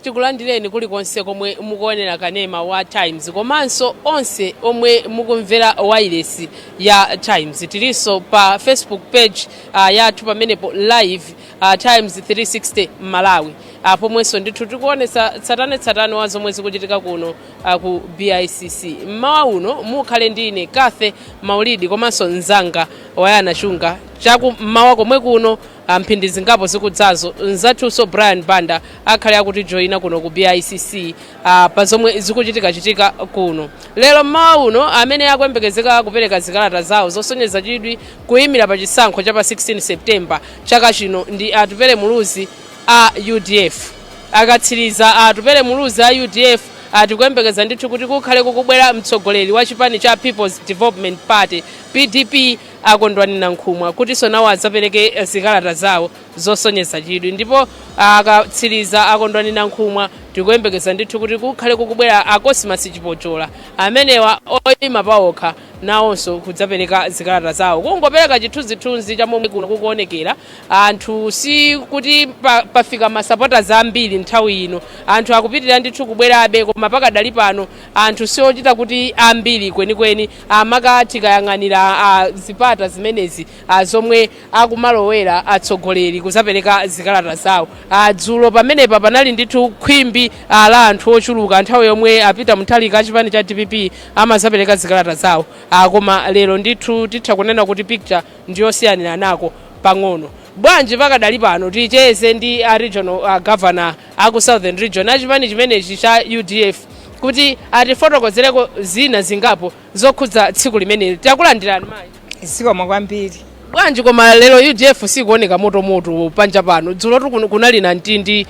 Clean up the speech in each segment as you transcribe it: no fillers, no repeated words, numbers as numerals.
Tikulandireni kulikonse komwe mukuonera kanema wa Times komanso onse omwe mukumvera wireless ya Times. Tilinso pa Facebook page yathu pamenepo live, Times 360 Malawi, pomwenso ndithu tikuonesa tsatanetsatane wa zomwe zikuchitika kuno ku BICC. Mmawa uno mukhale ndi ine Kathe Maulidi komanso mzanga Wayana Chunga. Chaku mmawa komwe kuno, mphindi zingapo zikudzazo, mzathunso Brian Banda akhale akutijoyina kuno ku BICC pa zomwe zikuchitikachitika kuno lero mmawa uno. Amene akuyembekezeka kupereka zikalata zawo zosonyeza chidwi kuyimira pa chisankho cha pa 16 September chaka chino ndi Atupele Muluzi a UDF. Akatsiriza Atupele Muluzi a UDF, tikuyembekeza ndithu kuti kukhale kukubwera mtsogoleri wa chipani cha People's Development Party, PDP, Akondwani Nankhumwa, kutinso nawo adzapereke zikalata zawo zosonyeza chidwi. Ndipo akatsiriza Akondwani Nankhumwa, tikuyembekeza ndithu kuti kukhale kukubwera a Cosmas Chipochola, amenewa oyima pawokha, nawonso kudzapereka zikalata zawo. Kungopereka chithunzithunzi cha momwe kuno kukuonekera anthu, si kuti pafika masupporters ambiri nthawi ino. Anthu akupitirira ndithu kubwerabe, koma pakadali pano anthu siochita kuti ambiri kwenikweni, amaka tikayang'anira zipata zimenezi zomwe akumalowera atsogoleri kuzapereka zikalata zawo. Dzulo pamenepa panali ndithu khwimbi la anthu ochuluka nthawi yomwe a Peter Mutharika achipani cha DPP amazapereka zikalata zawo, koma lero ndithu titha kunena kuti picture ndiyosiyanira nako pang'ono. Bwanji pakadali pano ticheze ndi a regional governor aku Southern Region achipani chimenechi cha UDF kuti atifotokozereko zina zingapo zokhudza tsiku limeneli. Takulandirani, mayi. Zikomo kwambiri. Bwanji koma lero UDF sikuoneka motomoto panja pano? Dzulotu kunali na mtindi,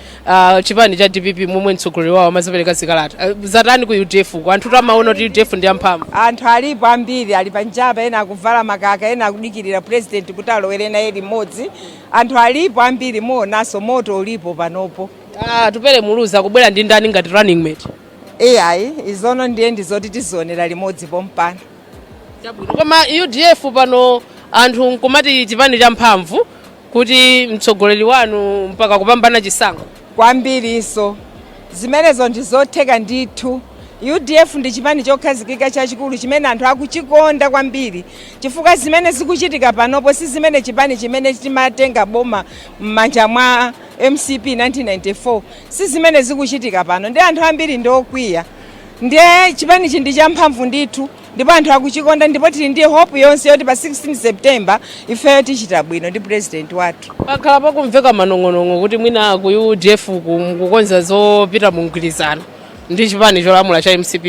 chipani cha DPP momwe mtsogoleri wawo amazapereka zikalata. Zatani ku UDF ku? Anthu tamaona kuti UDF ndi amphamvu. Anthu alipo ambiri, ali panjapa, ena akuvala makaka, ena akudikirira president kuti alowere naye limodzi. Anthu alipo ambiri, muonanso moto ulipo panopo. Tupele Muluzi akubwera ndi ndani ngati running mate? Iyayi, izono ndiye ndizoti tizionera limodzi pompano. Chabwino, koma UDF pano anthu nkumati chipani cha mphamvu, kuti mtsogoleri wanu mpaka kupambana chisankho? Kwambiriso, zimenezo ndizotheka ndithu. UDF ndi chipani chokhazikika chachikulu chimene anthu akuchikonda kwambiri, chifukwa zimene zikuchitika panopo si zimene chipani chimene timatenga boma m'manja mwa MCP 1994, si zimene zikuchitika pano. Ndi anthu ambiri ndi okwiya, ndiye chipanichi ndi champhamvu ndithu, ndipo anthu akuchikonda, ndipo tili ndi hope yonse yoti pa 16 September ifeyo tichita bwino ndi president wathu. Pakhala pakumveka manong'onong'o kuti mwina ku UDF mukukonza zopita mu mgwirizano ndi chipani cholamula cha MCP.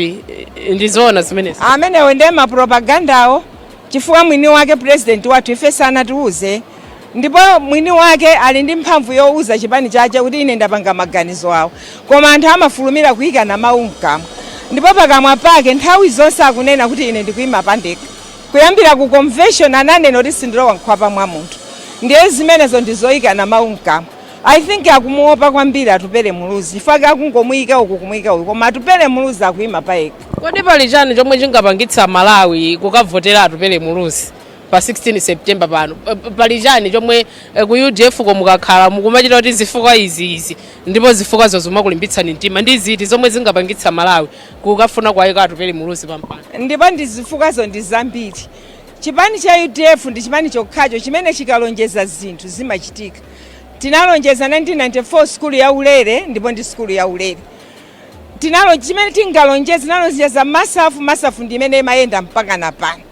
Ndizoona zimenezi? Amenewo ndiye mapropagandawo, chifukwa mwini wake president wathu ife sanatiuze, ndipo mwini wake ali ndi mphamvu yowuza chipani chake kuti ine ndapanga maganizo awo, koma anthu amafulumira kuyikana mawu mkamwa. Ndipo pakamwa pake nthawi zonse akunena kuti ine ndikuyima pandekha. Kuyambira ku convention ananena kuti sindilowa nkhwapa mwa munthu. Ndiye zimenezo ndizoyikana mawu mkamwa. I think akumuopa kwambiri Atupele Muluzi, chifukwa akungomuyika uku, kumuyika uku, koma Atupele Muluzi akuyima payekha. Kodi pali chani chomwe chingapangitsa Malawi kukavotera Atupele Muluzi pa 16 September pano? Pali chani chomwe ku UDF ko mukakhala mukumachita kuti zifukwa izi izi, ndipo zifukwazo zimakulimbitsani mtima, ndi ziti zomwe zingapangitsa Malawi kukafuna kuwayika Atupele Muluzi pampando? Ndipo ndi zifukwazo ndi zambiri. Chipani cha UDF ndi chipani chokhacho chimene chikalonjeza zinthu zimachitika. Tinalonjeza 1994 sukulu ya ulere, ndipo ndi sukulu ya ulere. Tinalo chimene tingalonjeza, tinalonjeza MASAF. MASAF ndi imene imayenda mpaka na pano.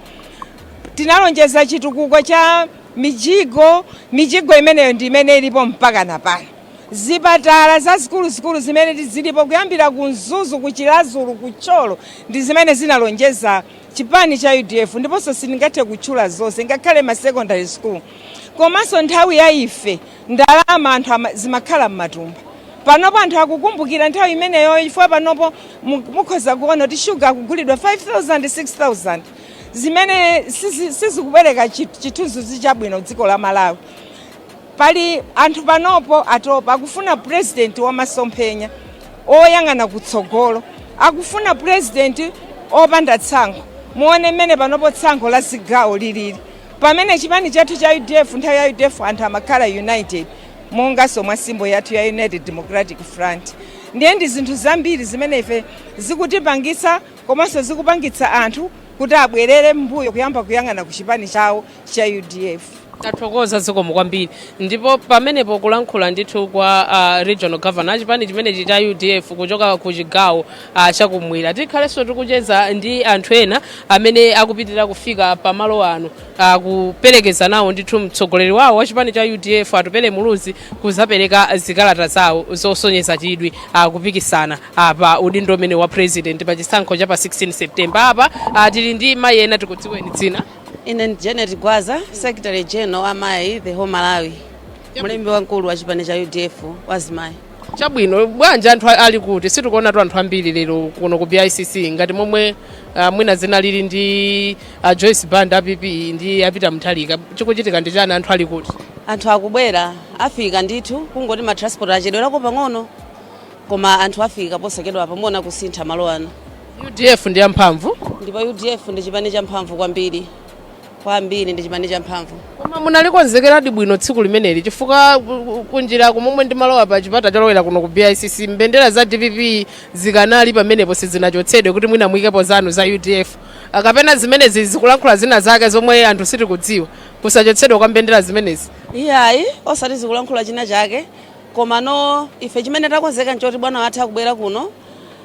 Tinalonjeza chitukuko cha mijigo, mijigo imeneyo ndi imene ilipo mpaka na pano. Zipatala zazikuluzikulu zimene zilipo kuyambira ku Mzuzu, ku Chiradzulu, ku Thyolo, ndi zimene zinalonjeza chipani cha UDF. Ndiponso sindingathe kutchula zonse, ngakhale ma secondary school. Komanso nthawi ya ife ndalama anthu zimakhala m'matumba. Panopo anthu akukumbukira nthawi imeneyo, chifukwa panopo mukhoza kuona kuti shuga akugulidwa 5000, 6000, zimene sizikupereka chithunzithunzi chabwino dziko la Malawi. Pali anthu panopo atopa, akufuna president wamasomphenya oyang'ana kutsogolo, akufuna president opanda tsankho. Muone mmene panopo tsankho la zigawo lilili, pamene chipani chathu cha UDF, nthawi ya UDF anthu amakhala united, monganso mwa symbol yathu ya United Democratic Front. Ndiye ndi zinthu zambiri zimene ife zikutipangitsa komanso zikupangitsa anthu kuti abwerere mbuyo kuyamba kuyang'ana ku chipani chawo cha UDF. Tathokoza, zikomo kwambiri. Ndipo pamenepo kulankhula ndithu kwa regional governor achipani chimenechi cha UDF kuchoka ku chigawo chakumwera. Tikhalenso tikucheza ndi anthu ena amene akupitirira kufika pamalo ano, kuperekeza nawo ndithu mtsogoleri wawo wa chipani cha UDF, Atupele Muluzi, kuzapereka zikalata zawo zosonyeza chidwi kupikisana pa udindo umene wa president pa chisankho cha pa 16 September. Apa tili ndi mayi ena. Tikudziweni dzina. Ine ndi Janet Gwaza, Secretary General wa Amayi the whole Malawi, mlembi wamkulu wa chipani cha UDF wa azimayi. Chabwino. Bwanji anthu ali kuti? Sitikuonatu anthu ambiri lero kuno ku BICC ngati momwe mwina zina lili ndi Joyce Banda, app ndi a Peter Mutharika. Chikuchitika ndi chani? Anthu ali kuti? Anthu akubwera, afika ndithu. Kungoti ma transport achedwerako pang'ono, koma anthu afika posachedwa. Pamona kusintha malo ano. UDF ndi yamphamvu. Ndipo UDF ndi chipani champhamvu kwambiri kwambiri, ndi chipani champhamvu. Koma munalikonzekeradi bwino tsiku limeneli? Chifukwa kunjira kumomwe ndimalowa pa chipata cholowera kuno ku BICC, mbendera za DPP zikanali pamenepo, sizinachotsedwe kuti mwina muyikepo zanu za UDF. Kapena zimenezi zikulankhula zina zake zomwe anthu sitikudziwa, kusachotsedwa kwa mbendera zimenezi? Iyayi, osati zikulankhula china chake, koma no, ife chimene takonzeka nchoti bwana wathu akubwera kuno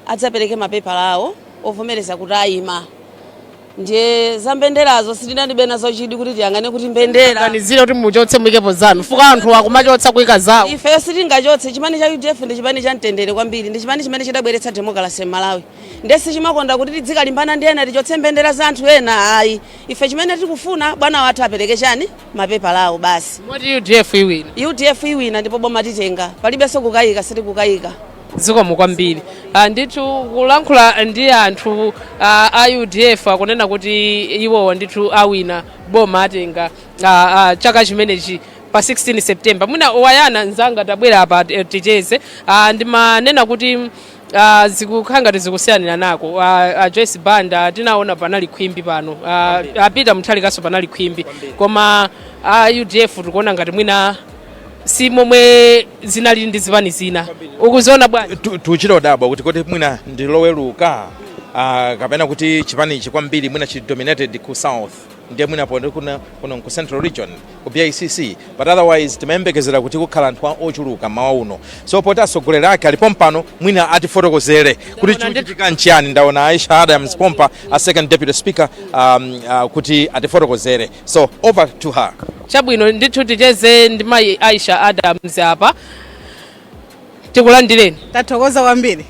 adzapereke mapepala awo ovomereza kuti ayima. Ndiye za mbenderazo sitinalibe nazo chidwi kuti tiyang'ane kuti mbendera. Ganizire kuti muchotse muyikepo zanu, fuka anthu akumachotsa kuyika zawo. Ifeyo sitingachotse. Chipani cha UDF ndi chipani cha mtendere kwambiri, ndi chipani chimene chidabweretsa democracy m'Malawi, ndiye sichimakonda kuti tidzikalimbana ndi ena, tichotse mbendera za anthu ena, ayi. Ife chimene tikufuna, bwana wathu apereke chani? Mapepala awo basi. Moti UDF iwina? UDF iwina, ndipo boma titenga, palibenso kukayika, sitikukayika. Zikomo kwambiri. Ndithu kulankhula ndi anthu a UDF, akunena kuti iwowo ndithu awina, boma atenga chaka chimenechi pa 16 September. Mwina wayana mzanga, tabwera apa ticheze. Ndimanena kuti zikukhala ngati zikusiyanira nako. Joyce Banda tinaona panali khwimbi pano, a Peter Mutharikaso panali khwimbi, koma a UDF tikuona ngati mwina si momwe zinali ndi zipani zina. Ukuziona bwanji? Tuchita udabwa kuti mwina ndiloweluka kapena kuti chipanichi kwambiri mwina chili dominated ku south, ndiye mwina po kuno kuno ku Central Region ku BICC, but otherwise timayembekezera kuti kukhala anthu ochuluka mawa uno. So poti atsogoleri ake alipo mpano, mwina atifotokozere kuti chikuchitika nchiyani. Ndaona Aisha Adams Pompa, a second deputy speaker, kuti atifotokozere, so over to her. Chabwino, ndithu ticheze ndi mayi Aisha Adams apa. Tikulandireni. Tathokoza kwambiri.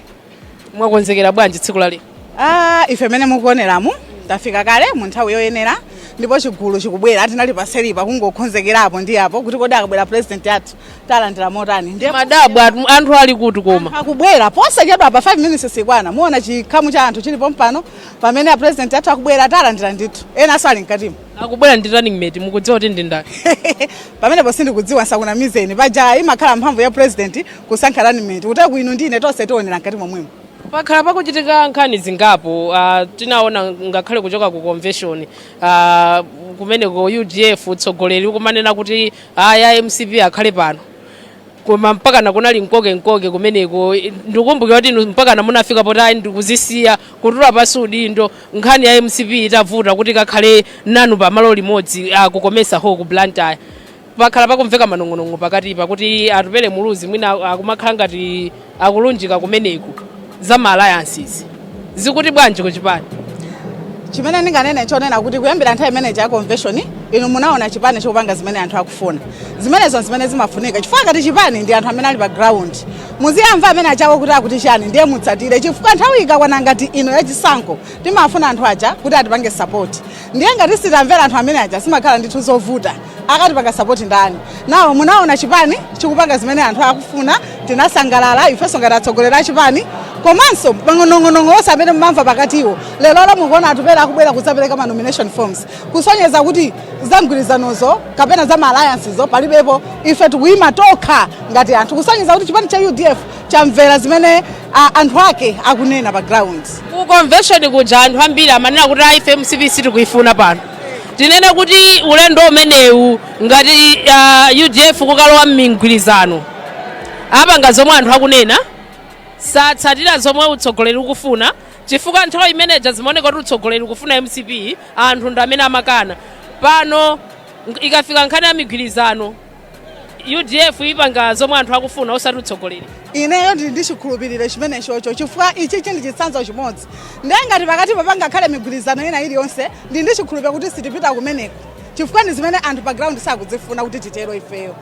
Mwakonzekera bwanji tsiku lalero? Ah, ife mene mukuoneramu tafika kale mu nthawi yoyenera, ndipo chigulu chikubwera. Tinali paselipa kungokonzekerapo ndi apo kuti kodi akabwera president athu talandira motani. Ndiye madabwa anthu ali kuti koma? Akubwera posachedwa pa 5 minutes sikwana, muona chikhamu cha anthu chilipo mpano. Pamene a president athu akubwera talandira ndithu, ena ali mkatimo. Akubwera ndi running mate, mukudziwa kuti ndi ndani? Pamenepo sindikudziwa, nsakunamizeni. Paja imakhala mphamvu ya president kusankha running mate, kuti inu ndine tonse tionera mkati momwemo. Pakhala pakuchitika nkhani zingapo. Tinaona ngakhale kuchoka ku convention kumeneko UDF utsogoleri ukumanena kuti aya MCP akhale pano, koma mpakana kunali mkoke kumeneko. Ndikumbukira kuti inu mpakana munafika poti ayi, ndikuzisiya, kutula pasi udindo, nkhani ya MCP itavuta kuti kakhale nanu pamalo limodzi ku Comesa Hall ku Blantyre. Pakhala pakumveka manong'onong'o pakatipa kuti Atupele Muluzi mwina akumakhala ngati akulunjika kumeneku. Za ma alliances zikuti bwanji kuchipani? Chimene ndinganene chonena kuti kuyambira nthawi imene ya convention, inu munaona chipani chikupanga zimene anthu akufuna. Zimenezo zimene zimafunika, chifukwa ngati chipani ndi anthu amene ali pa ground, muziyamva amene achawo kuti akuti chani, ndiye mutsatire. Chifukwa nthawi ikakwana ngati ino yachisankho, timafuna anthu aja kuti atipange support. Ndiye ngati sitamvera anthu amene aja, simakhala ndithu zovuta. Akatipanga support ndani? Nawo munaona chipani chikupanga zimene anthu akufuna, tinasangalala ifenso ngati atsogoleri a chipani. Komanso manong'onong'o onse amene mumamva pakatiwo, lero la mukuona Atupele akubwera kudzapereka ma nomination forms, kusonyeza kuti za mgwirizanozo kapena za ma alliances palibepo. Ife tikuyima tokha ngati anthu, kusonyeza kuti chipani cha UDF chamvera zimene anthu ake akunena pa ground. Ku convention kuja anthu ambiri amanena kuti ayi, ife MCP sitikuifuna pano. Tinene kuti ulendo umenewu ngati UDF kukalowa m'migwirizano, apanga zomwe anthu akunena? Satsatira zomwe utsogoleri ukufuna, chifukwa nthawi imeneja zimaoneka kuti utsogoleri ukufuna MCP, anthu ndi amene amakana. Pano ikafika nkhani ya migwirizano, UDF ipanga zomwe anthu akufuna, osati utsogoleri. Ineyo ndili ndi chikhulupiriro chimene chocho, chifukwa ichi chindi chitsanzo chimodzi. Ndiye ngati pakati pangakhale migwirizano ina iliyonse, ndili ndi chikhulupiriro kuti sitipita kumeneko, chifukwa ndi zimene anthu pa ground sakudzifuna kuti titero ifeyo.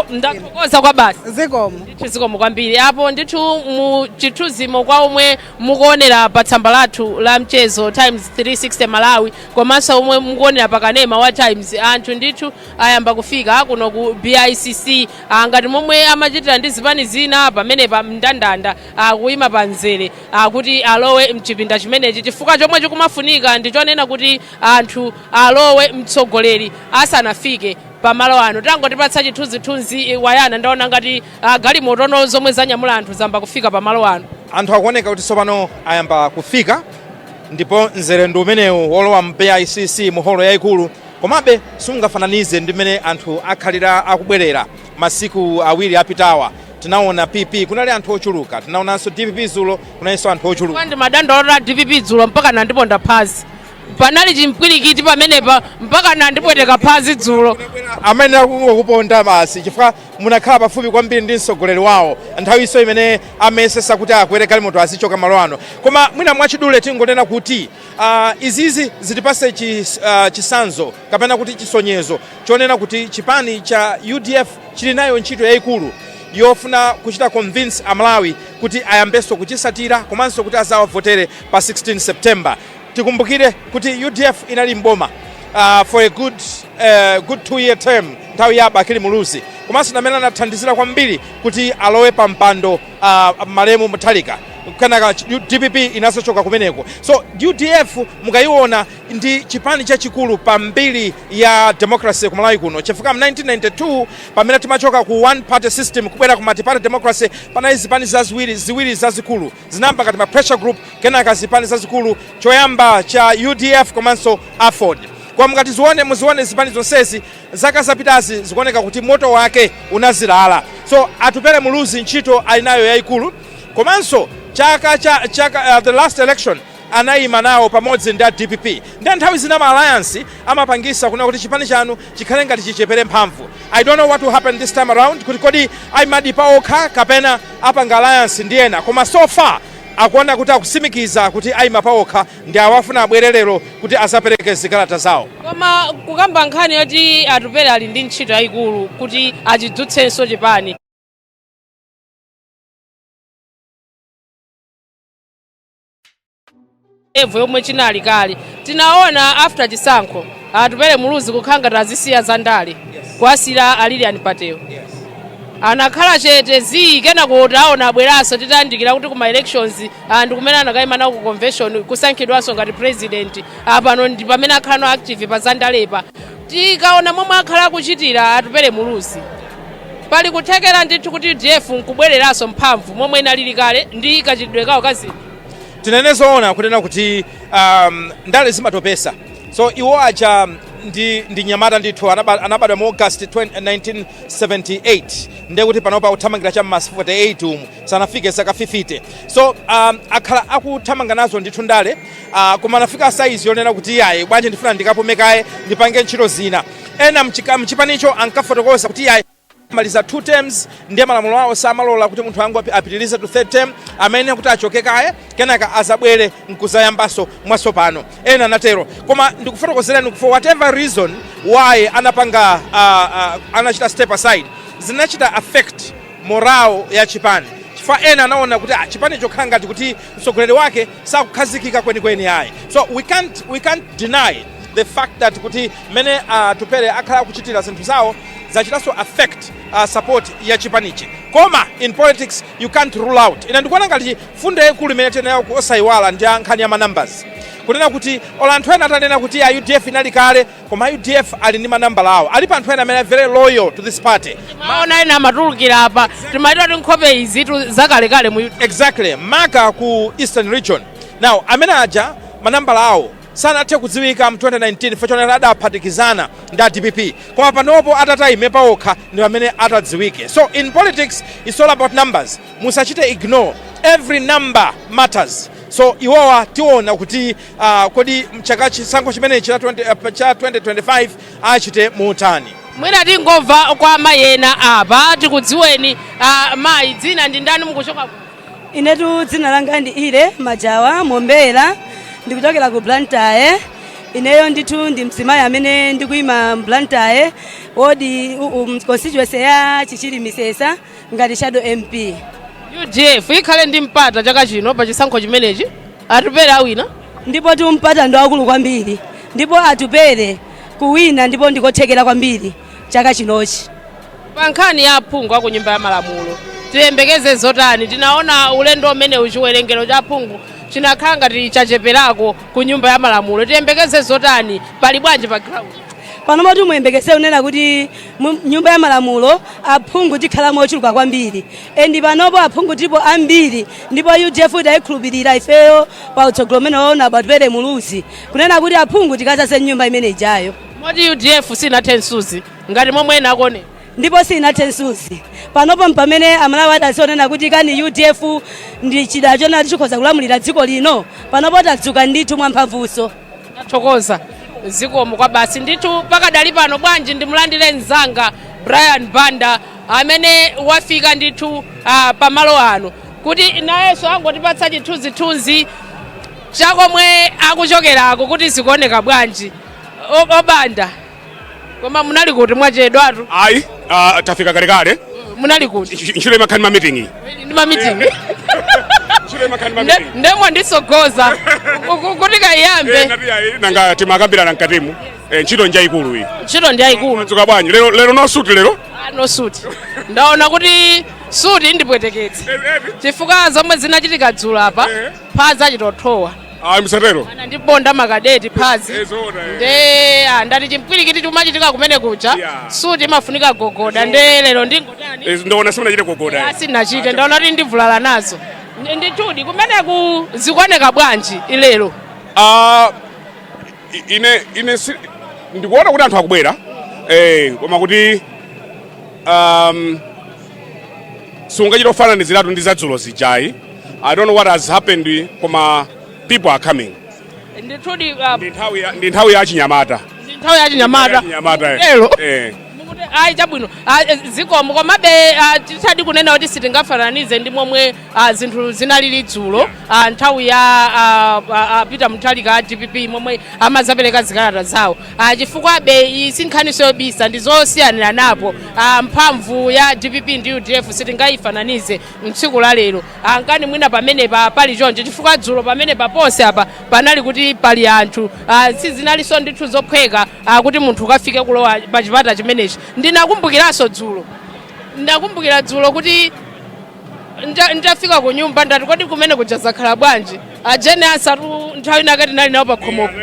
Ndathokoza kwa basi. Zikomo. Ndithu, zikomo kwambiri. Apo ndithu mu chithunzimo, kwa omwe mukuonera pa tsamba lathu la mchezo Times 360 Malawi, komanso omwe mukuonera pa kanema wa Times, anthu ndithu ayamba kufika kuno ku BICC. Ngati momwe amachitira ndi zipani zina, pamene pa mndandanda akuyima pa mzere kuti alowe mchipinda chimenechi, chifukwa chomwe chikumafunika ndi chonena kuti anthu alowe mtsogoleri asanafike pamalo ano. Tangotipatsa chithunzithunzi wayana, ndaona ngati galimotono zomwe zanyamula anthu zamba kufika pamalo ano. Anthu akuoneka kuti tsopano ayamba kufika, ndipo mzere ndi umenewu wolowa mu BICC, mu holo yayikulu. Komabe sungafananize ndi mmene anthu akhalira akubwerera masiku 2 apitawa. Tinaona PP kunali anthu ochuluka, tinaonanso DPP zulo kunalinso anthu ochuluka. Ndi madandaulo a DPP dzulo mpaka nandiponda phazi, panali chimpwirikiti pamenepa mpaka nandipweteka phazi dzulo. Amene akungokuponda basi chifukwa munakhala pafupi kwambiri ndi mtsogoleri wawo nthawi imene amesesa kuti akwere galimoto azichoka malo ano. Koma mwina mwachidule tingonena kuti izizi zitipase chisanzo kapena kuti chisonyezo chonena kuti chipani cha UDF chili nayo ntchito yayikulu yofuna kuchita convince Amalawi kuti ayambenso kuchisatira, komanso kuti azawavotere pa 16 September. Tikumbukire kuti UDF inali mboma for a good 2-year term nthawi ya Bakili Muluzi, komanso namene anathandizira kwambiri kuti alowe pa mpando malemu Mutharika. Kenaka DPP inasochoka kumeneko. So UDF mukayiona ndi chipani chachikulu pa mbiri ya democracy ku Malawi kuno, chifukwa mu 1992 pamene timachoka ku one party system kubwera ku multi-party democracy, panali zipani zaziwiri ziwiri zazikulu zinayamba ngati ma pressure group, kenaka zipani zazikulu, choyamba cha UDF komanso AFORD. Koma mukati zione, muzione zipani zonsezi zaka zapitazi, zikuoneka kuti moto wake unazilala. So Atupele Muluzi ntchito ali nayo yayikulu, komanso chaka cha chaka the last election anayima nawo pamodzi ndi a DPP. Ndi nthawi zina ma alliance amapangisa kuna kuti chipani chanu chikhale ngati chichepere mphamvu. I don't know what will happen this time around, kuti kodi ayimadi paokha kapena apanga alliance ndi ena. Koma so far akuona kuti akusimikiza kuti ayima paokha, ndi awafuna abwere lero kuti azapereke zikalata zawo. Koma kukamba nkhani yoti Atupele ali ndi ntchito yayikulu kuti achidzutsenso chipani evo yomwe chinali kale, tinaona after chisankho Atupele Muluzi kukhala ngati azisiya zandale, kuwasira a Lilian Patel, anakhala chete zii. Kenako taona abweranso titayandikira kuti kuma elections, ndi kumene anakayima nawo ku convention, kusankhidwanso ngati president. Pano ndi pamene akhala no active pa zandalepa. Tikaona momwe akhala akuchitira Atupele Muluzi, pali kuthekera ndithu kuti UDF nkubwereranso mphamvu momwe inalili kale ndi kachitidwe kawo kazinthu. Tinene zoona kunena kuti ndale zimatopesa. So iwo aja ndi nyamata ndithu, anabadwa mu August 20, 1978, ndiye kuti panopa kuthamangira cha m'mas 48 umu, sanafike zaka 50. So akhala akuthamanga nazo ndithu ndale, koma anafika saizi yonena kuti yayi, bwanji ndifuna ndikapumekaye, ndipange ntchito zina. Ena mchipanicho ankafotokoza kuti yayi, maliza two terms, ndiye malamulo awo samalola kuti munthu angu apitirize to third term, amene kuti achoke kaye, kenaka azabwere nkuzayambaso mwatsopano. Ena anatero. Koma ndikufotokozerani, for whatever reason why anapanga anachita step aside, zinachita affect morale ya chipani, chifukwa ena anaona kuti chipani chokhala ngati kuti mtsogoleri wake sakukhazikika kwenikweni ayi. So we can't deny the fact that kuti mmene Tupele akhala akuchitira zinthu zawo zachitanso affect support ya chipanichi. Koma in politics you can't rule out. Ine ndikuona ngati fundo yaikulu imene tiyenayo osayiwala ndi nkhani ya ma numbers, kunena kuti ola anthu ena atanena kuti a UDF inali kale, koma UDF ali ndi manambala awo. Alipo anthu ena amene are very loyal to this party. Maona ena amatulukira apa, timaita kuti nkhope izitu zakalekale mu Exactly, maka ku Eastern Region. Now amene aja manambala awo Sanathe kudziwika mu 2019 fachonera adaphatikizana ndi a DPP, koma panopo atatayime paokha ndi pamene atadziwike. So in politics it's all about numbers. Musachite ignore, every number matters. So iwowa tiona kuti kodi mchaka chisankho chimenechi cha 20, cha 2025 achite motani. Mwina tingomva kwa mayi ena apa. Tikudziweni, mayi, dzina ndi ndani, mukuchoka ku? Inetu dzina langa ndi Ile Majawa Mombera, ndikuchokera ku Blantyre. Ineyo ndithu ndi mzimayi amene ndikuyima Blantyre ward, constituency ya Chichiri Misesa ngati shadow MP. UDF ikhale ndi mpata chaka chino pa chisankho chimenechi? Atupere awina? Ndipo timpata ndi wakulu kwambiri, ndipo Atupere kuwina ndipo ndikothekera kwambiri chaka chinochi. Pa nkhani ya aphungu aku Nyumba ya Malamulo, tiyembekeze zotani? Tinaona ulendo umenewu chiwerengero cha aphungu chinakhala ngati chacheperako ku Nyumba ya Malamulo. Tiyembekeze zotani? Pali bwanji pa ground? Pano moti muyembekeze kunena kuti mu Nyumba ya Malamulo aphungu tikhala mochuluka kwambiri, and panopo aphungu tilipo ambiri, ndipo UDF tayikhulupirira ifeyo pa utsogolo umene waona Atupere Muluzi, kunena kuti aphungu tikadzadze nyumba imene ijayo. Moti UDF sinathe msuzi ngati momwe ena akuonera? Ndipo sinathe msuzi. Panopo mpamene Amalawi adazionena kuti kani UDF ndi chida chonati chikhoza kulamulira dziko lino. Panopo tadzuka ndithu mwamphamvuso. Tathokoza, zikomo kwa basi ndithu. Pakadali pano bwanji ndimulandire mzanga Brian Banda amene wafika ndithu pamalo ano kuti nayenso angotipatsa chithunzithunzi chakomwe akuchokerako kuti zikuoneka bwanji. Obanda, koma munali kuti? Mwachedwatu. Ayi, tafika kalekale. Munali kuti? Ntchito imakhala ndi ma meeting. Ndi ma meeting. Ntchito imakhala ndi ma meeting. Ndemwe ndisogoza kuti kayiyambe. Nati ayi, nanga timakambirana mkatimu. Ntchito njayikulu iyi. Ntchito ndi yayikulu. Mwadzuka bwanji lero? Lero no suti lero? No suti. Ndaona kuti suti ndipweteketse chifukwa zomwe zinachitika dzulo apa, phazi achitothowa. Ayi, msatero. Anandibonda makadeti phazi. Zoona. Nde ndati chimpwirikiti chumachitika kumene kuja, suti imafunika gogoda. Nde lero ndingotani? Ndaona simunachite gogoda. Asinachite, ndaona kuti ndivulala nazo. Ndithudi kumeneku zikuoneka bwanji ilero? Ine ndikuona kuti anthu akubwera, koma kuti sungachita kufananiziratu ndi zadzulo zijayi. I don't know what has happened, koma people are coming. Ndithudi. Ndi nthawi ya chinyamata. Ndi nthawi ya chinyamata. Chinyamata. Lero. Eh. Mukuti ayi, chabwino. Zikomo. Komabe titadi kunena kuti sitingafananize ndi momwe zinthu zinalili dzulo, nthawi ya Peter Mutharika a DPP momwe amazapereka zikalata zawo, chifukwabe iyi si nkhaniso yobisa, ndi zosiyanira napo. Mphamvu ya DPP ndi UDF sitingayifananize mtsiku la lero. Nkani mwina pamenepa pali choncho chifukwa dzulo pamenepa ponse apa panali kuti pali anthu, sizinalinso ndithu zophweka kuti munthu ukafike kulowa pa chipata chimenechi. Ndinakumbukiranso dzulo, ndakumbukira dzulo kuti nditafika ku nyumba ndati, "Kodi kumene kuja zakhala bwanji?" Ajene asatu nthawi inake tinali nawo pa khomopo,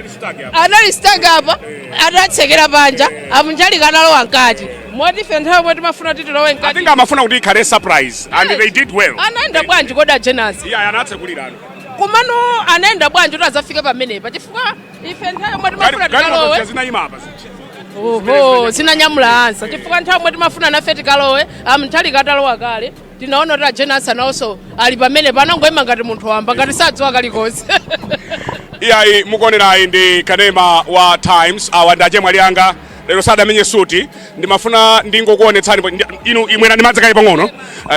anali stuck apa, atatsekera panja, amunjalika analowa mkati, moti ife nthawi yomwe timafuna kuti tilowe I mkati. think amafuna kuti ikhale surprise and they did well. Anaenda bwanji kodi ajenasi? Yeah, anatsekulirano. Kumano anaenda bwanji kuti azafike pamenepa? Chifukwa ife nthawi yomwe timafuna tikalowe Zinayima apa. Oho, zinanyamula ansa, chifukwa nthawi yomwe timafuna nafe tikalowe, amthalika atalowa kale. Tinaona kuti ajenasi anawonso ali pamene panangoyima ngati munthu wamba, ngati sadziwa kalikonse. Iyayi, mukuonerayi ndi kanema wa Times. Awa ndi achemwali anga, lero sadamenye suti. Ndimafuna ndingokuonetsani inu imwera ndi madzi kayi pang'ono.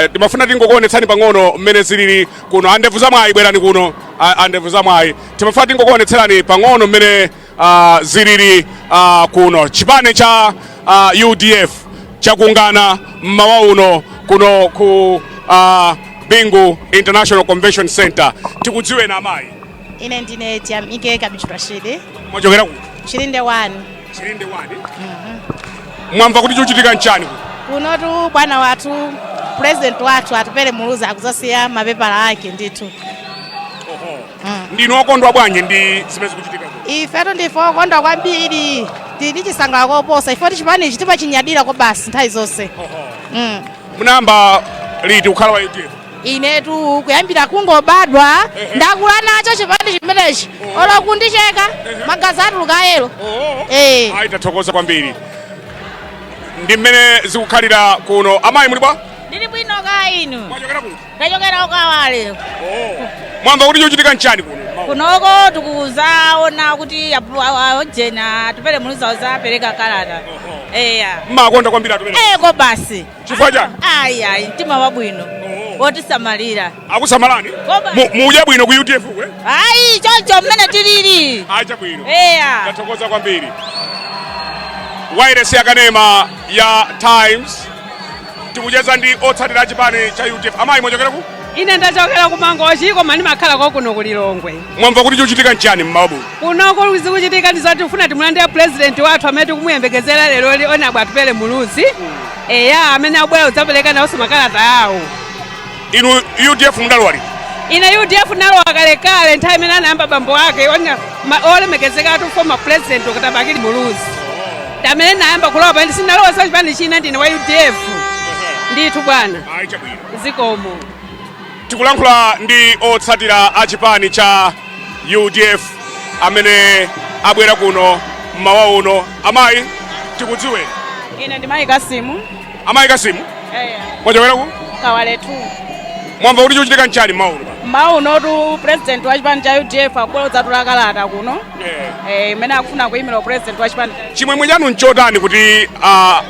Ndimafuna ndingokuonetsani pang'ono mmene zilili kuno. Andevu zamwayi, bwerani kuno. Andevu zamwayi, timafuna tingokuonetserani pang'ono mmene zilili kuno. Chipani cha UDF chakungana mmawa uno kuno ku Bingu International Convention Center. Tikudziweni, amayi. Ine ndine Tiamike Kabichu Rashidi. Mwachokera ku? Chilinde 1. Chilinde 1. Mwamva kuti chikuchitika nchani kuno? Kunotu bwana wathu, president wathu Atupele Muluzi akuzasiya mapepala ake ndithu. Ndinu okondwa bwanji ndi zimene zikuchitika kuno? Ifetu ndife okondwa kwambiri, tili chisangalalo koposa. Ife chipanichi timachinyadira ko basi nthawi zonse. Munayamba liti kukhala wa UDF? Inetu kuyambira kungobadwa ndakula nacho chipani chimenechi, olo kundicheka magazi atuluka yellow. Eh. Ayi, tathokoza kwambiri. Ndi mmene zikukhalira kuno. Amayi, muli bwa? Ndili bwino, ka inu? Mwachokera kuti? Ndachokera uKawale. Mwamva kuti chikuchitika nchani kuno? Kunoko tikuzaona kuti ojena Atupele Muluzi apereka kalata, eya. Mmakonda kwambiri Atupele? Eko basi. Chifukwa chani? Ayi ayi, mtima wabwino wotisamalira. Akusamalani? Koba. Mudya bwino ku UDF kwe? Ayi, choncho mmene tilili. Ayi, chabwino. Eya. Tathokoza kwambiri. Wairesi yakanema ya Times, tikucheza ndi otsatira chipani cha UDF. Amayi, mwachokera ku? Ine ndachokera ku Mangochi, koma ndimakhala kuno ku Lilongwe. Mwamva kuti chikuchitika nchani mmawa? Kunoko zikuchitika ndi zoti tifuna timulandire president wathu amene tikumuyembekezera lero, onabwa Atupele Muluzi, eya, amene abwera kudzapereka nawonso makalata awo. Inu UDF mudalowa liti? Ine UDF nalowa kalekale, nthawi imene anayamba bambo ake olemekezeka atu former president Dr. Bakili Muluzi, ndamene nayamba kulowa pamene sinalowa sa chipani china. Ndine wa UDF ndithu, bwana. Ayi, chabwino. Zikomo. Tikulankhula ndi otsatira a chipani cha UDF amene abwera kuno mmawa uno. Amayi, tikudziweni. Ine ndi Mayi Kasimu. Amayi Kasimu, mwachokera ku? Kawaletu. Mwamva kuti chikuchitika nchani mmawa uno? Mmawa unotu president wa chipani cha UDF akubwera kudzatula kalata kuno, imene akufuna kuyimira president wa chipani. Chimwemwe chanu nchotani kuti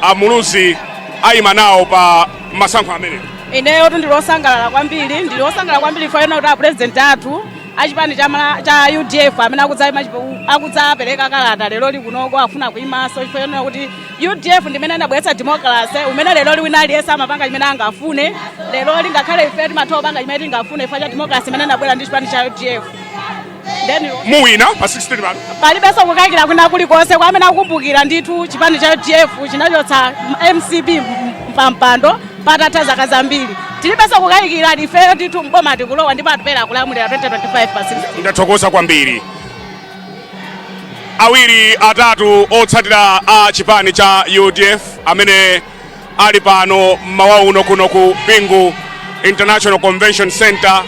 aMuluzi ayima nawo pa masankho amenewo? Ineyo tu ndili osangalala kwambiri, ndili osangalala kwambiri faina kuti apresident athu achipani cha UDF amene akudzapereka kalata lero likunoko afuna kuyimanso, chifukwa kuti UDF ndimene inabweretsa democracy umene lero wina aliyense amapanga chimene angafune. Lero lingakhale ife timatha kupanga chimene tingafune chifukwa cha democracy imene inabwera ndi chipani cha UDF. Then Muwina pa 16 pano? Palibenso kukayikira kwina kulikonse. Kwa amene akukumbukira ndithu, chipani cha UDF chinachotsa MCP mpampando patatha zaka zambiri. Tilibenso kukayikira, ifeyo ndithu mboma tikulowa ndipo Atupele akulamulira 2025 pa 16. Ndathokoza kwambiri. Awiri atatu otsatira a chipani cha UDF amene ali pano mmawa uno kuno ku Bingu International Convention Center.